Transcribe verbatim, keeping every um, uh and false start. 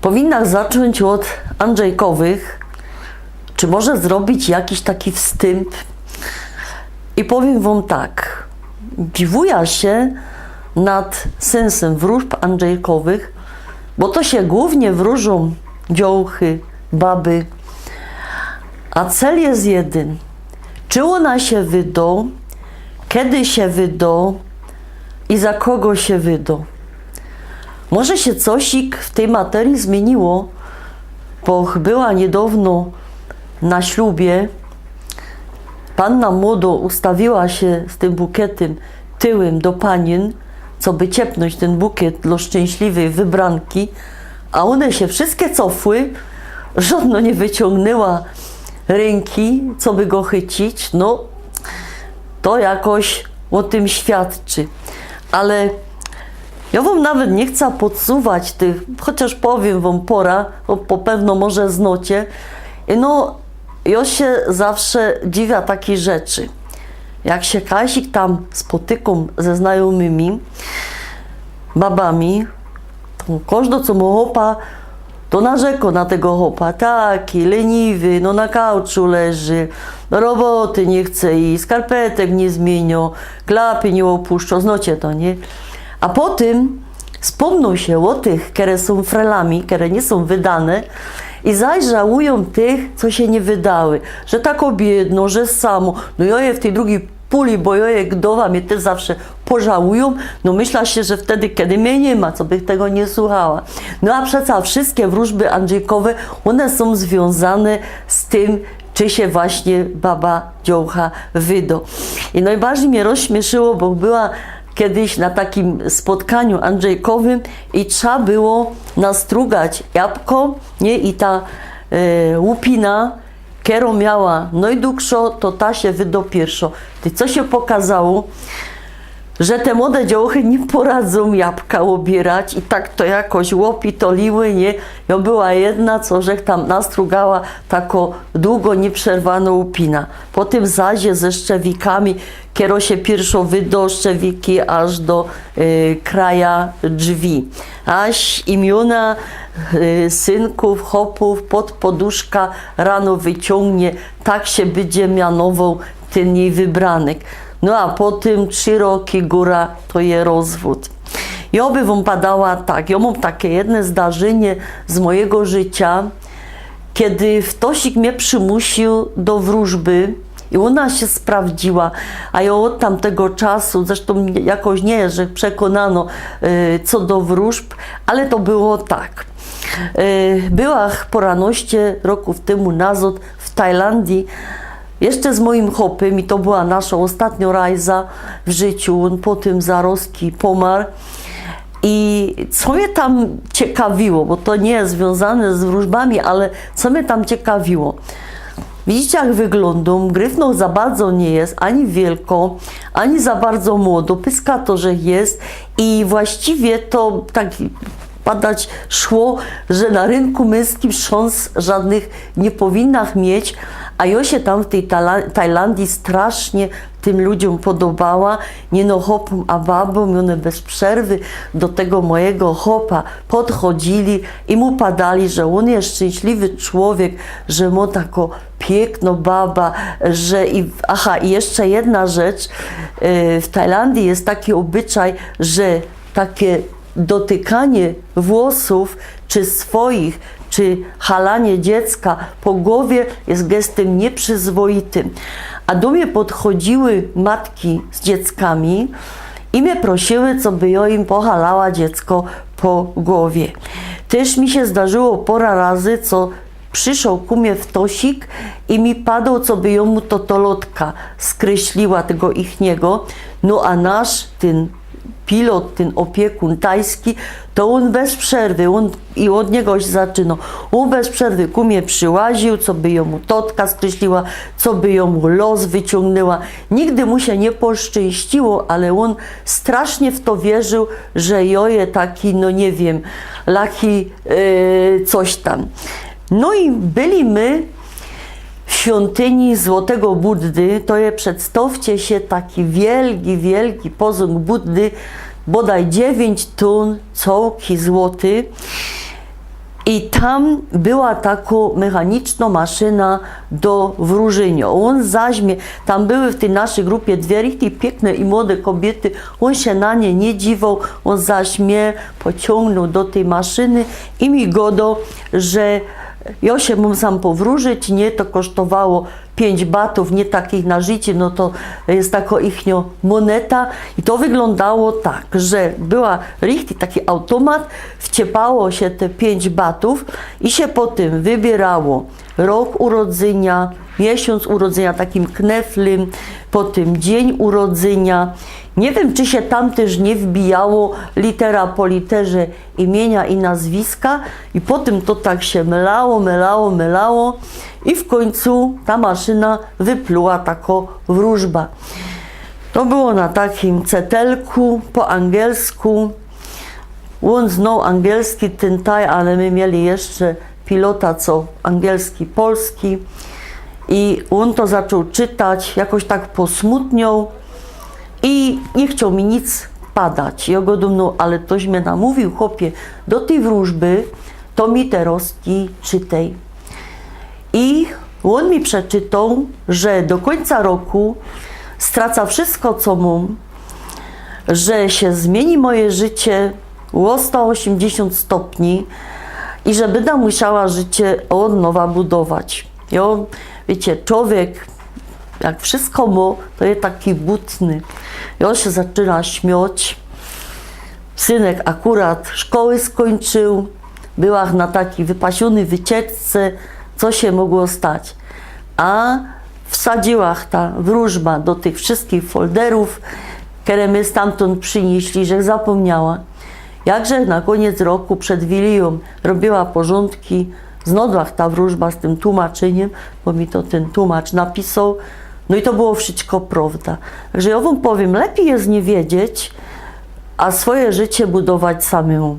Powinna zacząć ôd Andrzejkowych. Czy może zrobić jakiś taki wstymp? I powiym wōm tak. Dziwuja sie nad synsym wrōżb Andrzejkowych, bo to sie głōwnie wrōżōm dziołchy, baby. A cel je jedyn. Czy ôna sie wydo, kedy sie wydo i za kogo sie wydo? Może sie cosik w tyj materyji zmiyniło, bo była niydŏwno na ślubie. Panna młodo ustawiła sie z tym bukietym tyłym do paniyn, coby ciepnōńć tyn bukiet dlŏ szczynśliwyj wybranki, a ône sie wszyjske cofły, żŏdnŏ niy wyciōngła rynki, coby go chycić. No, to jakoś ô tym świadczy. Ale jŏ wōm nawet niy chca podsuwać tych, chociŏż powiym wōm pŏra, bo po pewno może znŏcie. I no, jŏ sie zawsze dziwia takij rzeczy. Jak sie kajsik tam spotykōm ze znajōmymi babami, to kożdŏ, co mŏ chopa, to narzykŏ na tego chopa. Taki lyniwy, no na kauczu leży, do roboty niy chce iś, skarpetek niy zmiyniŏ, klapy niy ôpuszczŏ, znŏcie to, niy? A potym spōmnōm sie ô tych, kere sōm frelami, kere niy sōm wydane, i zaś żałujōm tych, co sie niy wydały, że tako biydno, że samo. No jŏ je w tyj drugij puli, bo jŏ je gdowa, mie tyż zawsze pożałujōm. No myśla sie, że wtedy, kedy mie niy ma, coby tego niy słuchała. No a przeca wszyjske wrōżby Andrzejkowe, ône sōm zwiōnzane z tym, czy sie właśnie baba dziołcha wydo. I nojbardzij mie rozśmiyszyło, bo była kedyś na takim spotkaniu Andrzejkowym i trza było nastrugać jabko, niy? I ta, e, łupina, kerŏ miała nojdugszŏ, to ta sie wydo piyrszŏ. Ty, co sie pokazało? Że te młode dziołchy niy poradzōm jabka ôbiyrać i tak to jakoś łopitoliły, niy? Jŏ była jedna, co żech tam nastrugała tako dugo nieprzerwano łupina. Potym zaś ze szczewikami, kerŏ sie piyrszŏ wydo, szczewiki aż do, y, kraja drzwi. Aż imiōna, y, synkōw, chopōw pod poduszka rano wyciōngnie, tak sie bydzie mianowoł tyn jij wybranek. No a potym trzi roki gōra to je rozwōd. Jŏ by wōm padała tak, jŏ mōm take jedne zdarzynie z mojigo życiŏ, kedy ftosik mie przimusiōł do wrōżby i ôna sie sprawdziła, a jŏ ôd tamtego czasu, zresztōm jakoś niy je żech przekōnano, y, co do wrōżb, ale to było tak. Y, byłach poranoście rokōw tymu nazŏd w Tajlandii, jeszcze z mojim chopym, i to była naszŏ ôstatniŏ rajza w życiu, ôn potym zarozki pomar. I co mie tam ciekawiło, bo to niy je zwiōnzane z wrōżbami, ale co mie tam ciekawiło? Widzicie, jak wyglōndōm? Gryfno za bardzo niy je, ani wielko, ani za bardzo młodo. Pyska to, że je. I właściwie to tak padać szło, że na rynku mynskim szans żodnych niy powinna mieć, a jŏ sie tam w tyj Tala-, Tajlandii strasznie tym ludziōm podobała, niy no chopōm, a babōm, i ône bez przerwy do tego mojigo chopa podchodziyli i mu padali, że ôn je szczynśliwy człowiek, że mŏ tako piykno baba, że i, aha, i jeszcze jedna rzecz, e, w Tajlandii je taki ôbyczaj, że take dotykanie włosōw, czy swojich, czy halanie dziecka po gowie je gestym niyprzyzwoitym. A do mie podchodziyły matki z dzieckami i mie prosyły, coby jŏ im pohalała dziecko po gowie. Tyż mi sie zdarzyło pora razy, co przyszoł ku mie ftosik i mi padoł, coby jŏ mu totolotka skryśliła tego ichnigo. No a nasz, tyn pilot, tyn ôpiekōn tajski, to ôn bez przerwy, ôn, i ôd niego sie zaczynŏ, ôn bez przerwy ku mie prziłaziōł, coby jŏ mu totka skryśliła, coby jŏ mu los wyciōngła. Nigdy mu sie niy poszczynściło, ale ôn strasznie w to wierziōł, że jŏ je taki, no niy wiym, lucky, e, coś tam. No i byli my w świōntyni Złotego Buddy, to je, przedstŏwcie sie, taki wielki, wielki pozōng Buddy, bodaj dziewiyńć tōn cołki złoty. I tam była tako mechanicznŏ maszyna do wrōżynio. Ôn zaś mie, tam były w tyj naszyj grupie dwie richtig piykne i młode kobiyty, ôn sie na nie niy dziwoł, ôn zaś mie pociōngnōł do tyj maszyny i mi godo, że jo sie mōm sam powrōżyć, nie, to kosztowało piyńć batōw, nie takich na życie, no to je tako ichniŏ moneta. I to wyglōndało tak, że była richtig taki automat, wciepało sie te piyńć batōw i sie potym wybierało rok urodzynia, miesiōnc urodzynia takim kneflym, potym dziyń urodzynia. Nie wiym, czy sie tam tyż niy wbijało litera po literze imiynia i nazwiska i potym to tak sie mylało, mylało, mylało i w kōńcu ta maszyna wypluła tako wrōżba. To było na takim cetelku po angielsku. Ôn znōł angielski, tyn taj, ale my mieli jeszcze pilota, co angielski, polski. I ôn to zaczōn czytać, jakoś tak posmutnioł i niy chcioł mi nic padać. I jo go do mnōm, ale toś mie namōwiōł, chopie, do tyj wrōżby, to mi te rostki czytej. I ôn mi przeczytoł, że do kōńca roku straca wszystko, co mōm, że sie zmiyni moje życie ô sto ôziymdziesiōnt stopni i że byda musiała życie ôd nowa budować. Jo, wiycie, czowiek, jak wszystko mŏ, to je taki butny. I ôn sie zaczyna śmioć. Synek akurat szkoły skōńczył, byłach na takij wypasiōnyj wycieczce, co sie mogło stać. A wsadziłach ta wrōżba do tych wszystkich folderōw, kere my stamtōnd przyniyśli, żech zapōmniała. Jakżech na kōniec roku przed Wilijōm robiyła porzōndki, znŏdłach ta wrōżba z tym tłumaczyniym, bo mi to tyn tłumacz napisoł. No i to było wszystko prŏwda. Także jo wōm powiym, lepij je niy wiedzieć, a swoje życie budować samymu.